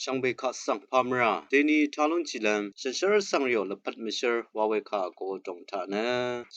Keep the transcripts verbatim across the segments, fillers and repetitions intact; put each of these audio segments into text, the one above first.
Shvngbe kaq svng pamra deni talun chilvm shànshér vsvng rìò lvpat mvshér wa we kà go dong taq nø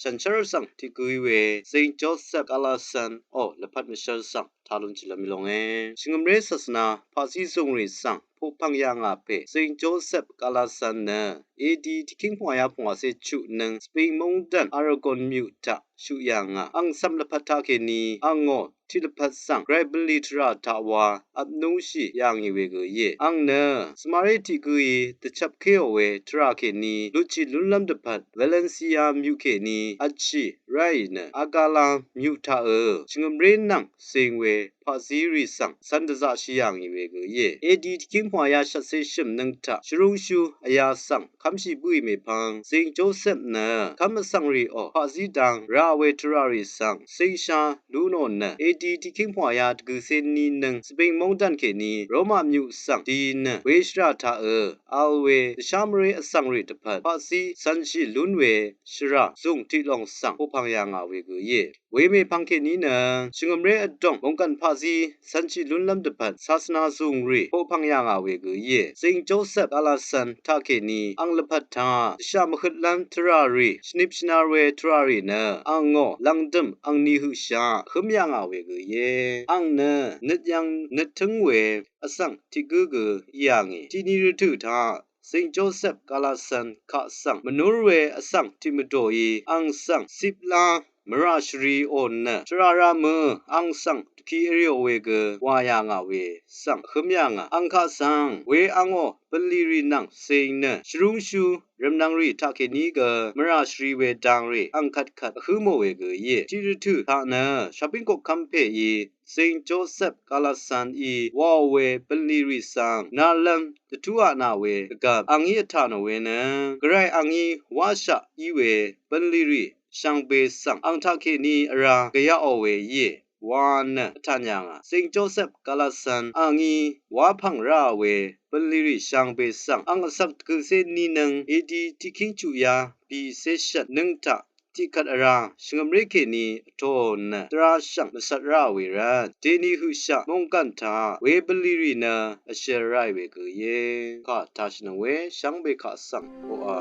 shànshér vsvng tiq gø í we Saint Joseph Galasan o lvpat mvshér svng talun chilvm í longe. Shvngø̀mré sasvna paqzí zùngrì svng poqpv̀ng yà ngà pè Saint Joseph Galasan nø A D tiqkíng pvngwà yà pvngwàcé chuq nøng Spain mungdv̀n Aragon myuq taq shuq yà ngà. Ang cv̀m lvpat taqkèní angò tiq lvpat svng gvray bvlì tvrà taq wa vpnúshì yà ngì we gø íe. Ang nø svmaré tiq gø í dvchvpkéò we tvrà kèní lutchì lúnlv́m dvpvt Valencia myuq kèní vtshì ráì nø Agala myuq taqø shvngø̀mré nvng cing we paqzí rì svng cv̄n dvzaqshì yà ngì we gø íe. A D tiqkíng pvngwà yà shvtcé shø̀m nøng taq shvrúngshú vyā svng kv́mshì bǿì mèpvng Saint Joseph nø kv́m vsvng rìò paqzí dang ra we tvrà rì svng cingsha lú nò nø A D tiqkíng pvngwà yà dvgø̀cé ní nøng Spain mungdv̀n kèní Roma myuq svng di nø we shvrà taqø vl we dvshá mvré vsvng rì dvpvt paqzí cv̄nshì lún we shvrà zùng tiq lòng svng poqpv̀ng yà ngà we gø íe. Wemèpvng kèní nø shvngø̀mré vdòng mungkv̀n paqzí cv̄nshì lúnlv́m dvpvt sasvna zùngrì poqpv̀ng yà ngà we gø íe. Saint Joseph Galasan taqkèní ang lvpat taq dvshà mvhøtlv́m tvrà rì shvnip shvnar we tvrà rì nø angò lv̀ngdø̀m angni høqshaq hǿm yà ngà we gø íe. Ang nø nøt yv̄ng nøt tǿng we vsvng tiq gǿ gø í yà ngì. Tiqni rvtø̀ taq Saint Joseph Galasan kaq svng mvnúr we vsvng tiq mvdòí ang svng ciplá mvrà shvriò nø tvrà rá mø ang svng dvki vrìò we gø wà yà ngà we svng vhǿm yà ngà. Ang kaq svng we angò bvlì rì nvng cing nø shvrúngshú rvmnvng rì taqkèní gø mvrà shvri we dang rì ang kvtkvt vhǿ mò we gø íe. Tiq rvtø̀ taq nø shvbíng koqkv́m pèí Saint Joseph Galasan í wàò we bvlì rì svng nalv́m dvtú vtnà we dvgvp angí vtà nò we nø gvray angí wáshaq í we bvlì rì shvngbe svng ang taqkèní vrá gvyaqò we íe wa nø vtàn yà ngà. Saint Joseph Galasan angí wá pv̀ng ráò we bvlì rì shvngbe svng ang vsvk dvgø̀cé ní nøng A D tiqkíng chuq yà bìcé shvt nøng taq tiqkvt vrá shvngø̀mré kèní vtōò nø dvrá shv̀ng mvcvt ráò we rvt deni høqshaq mungkv̀n taq we bvlì rì nø vshøl ráì we gø íe. Kà tashìnøng we shvngbe kaq svng oqà